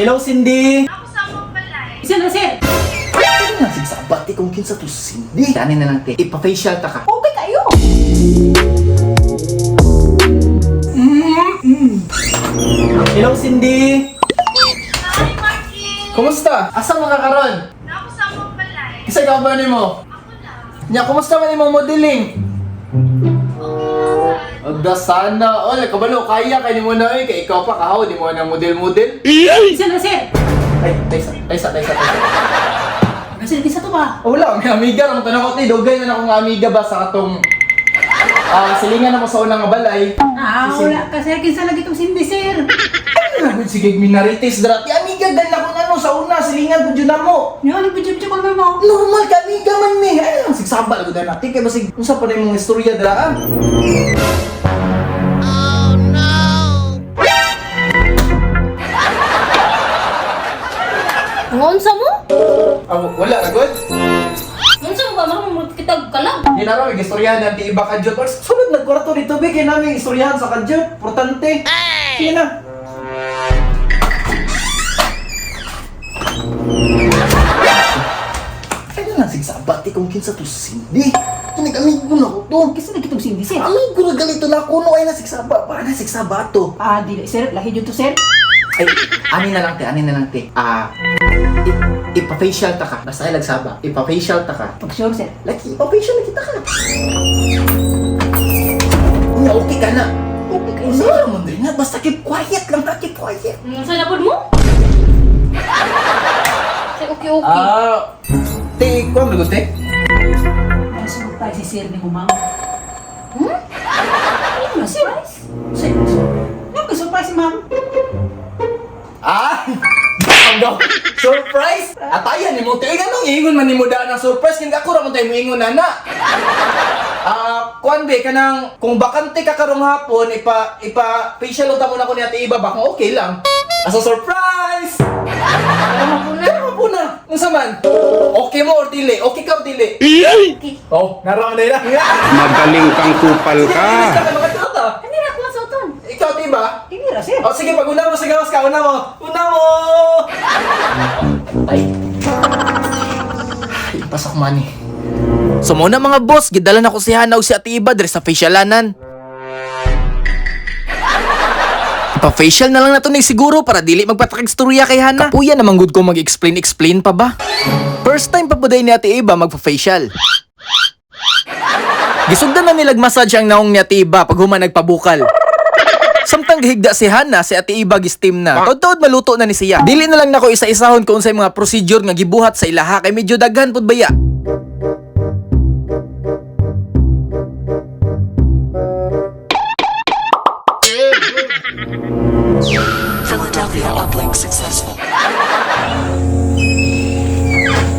Hello, Cindy! Ako sa mong balay. Sir, sir. Ano nga sigsabati kung kinsa to si Cindy? Dani na lang, te. Ipa-facial ta ka. Okay kayo. Hello, Cindy! Hi, Marky! Kumusta? Asa mo ka karon? Ako sa mong balay. Isa ka ba nimo? Ako lang. Nya, kumusta man imong modeling? Okay lang, sad. Agda sana all kabalo kaya kay nimo na oy kay ikaw pa kahaw di mo na model-model. Sir, sir. Ay, taysa, taysa, taysa, taysa. Sir, kinsa to ba? Oh, wala, may amiga rong tanong ko, ti dugay na akong amiga ba sa katong silingan na mo sa unang nga balay. Ah, wala ka, sir. Kinsa lagi tong Cindy, sir. Ano na sige minarites dra. Ti amiga gal na kung ano sa una silingan pud jud na mo. Yo, nagbidyo-bidyo ko naman mo. Normal ka amiga man mi. Ay lang sigsaba lagud na natin kay basig unsa pa na imong istorya dra ah. Ngonsa mo? Ah, wala na good. Ngonsa mo ba? Makamamot kita kalag. Di na raw, istoryahan natin iba ka jud. Sunod nagkwarto dito, be. Kaya namin istoryahan sa kadyot. Importante. Sige na. Ano nga sigsabati kung kinsa to si Cindy? Kinag-amigo na ko to. Kinsa lagi tong Cindy, sir? Amigo na galito na ako no ay nasigsaba pa nasigsaba to. Ah, dili, sir. Lahi jud to, sir. Ay, ani na lang te, ani na lang te. Ipa-facial ta ka. Basta kay lagsaba. Ipa-facial ta ka. Pag sure, sir. Laki, ipa-facial na kita ka. Nya, okay ka na. Okay kayo, sir. Wala mo din na. Basta keep quiet lang ka, keep quiet. Ngonsa na pod mo? Say okay okay. Ah, te, kuan ba te? Ay, surprise si sir ni mo, ma'am. Hmm? Ano na, sir? Sir, ano ka surprise, ma'am? Ah! Ang daw. Surprise! Atayan nimo te. Ganong ingon man nimo daan ang surprise kin ako ra man tayo moingon nana. Ah, kuan be kanang kung bakante ka karong hapon ipa ipa facial unta mo na ko ni Ate Iba ba kung okay lang. Asa surprise! Pero po na. Unsa man? Okay mo or dili? Okay ka or dili? Okay. Oh, naroon na na. Magaling kang kupal ka. Ano ra ko sa uton? Ikaw, diba? Hindi ra, sir. Oh, sige, pag una mo sa gawas ka, una mo! Una mo! Ay. Ay, pasok money. So muna mga boss, gidala na ko si Hana ug si Ate Iba diri sa facialanan. Pa-facial na lang nato ni siguro para dili magpatakig-storya kay Hana. Kapuya naman gud ko mag-explain-explain pa ba? First time pa po ni Ate Iba magpa-facial. Gisugdan na nilag massage ang naong ni Ate Iba pag human nagpabukal. Samtang gihigda si Hana, si Ate Iba gistim na. Taod-taod maluto na ni siya. Dili na lang nako isa-isahon kung unsay mga procedure nga gibuhat sa ilaha kay medyo daghan pud baya.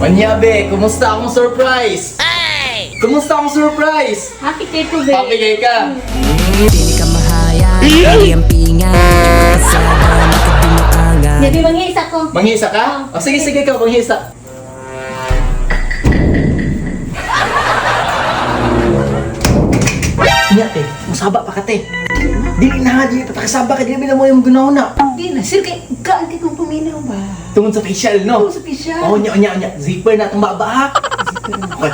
Manyabe, kumusta akong surprise? Ay! Kumusta akong surprise? Happy kay to be. Happy kay ka? Dili ka mahaya, hindi ang pinga. Kasama nakadimaanga. Gabi mangisa ko. Manghisa ka? O sige, sige ka, manghisa. Nya, te. Musaba pa ka, te. Dili na, dili pa takasaba ka. Dili na mo yung gunaw na. Di na, sir. Kay gaan kay kong paminaw ba? Tungod sa facial, no? Tungod sa facial. Oh, nya, nya, nya. Zipper na itong baba, ha? Okay.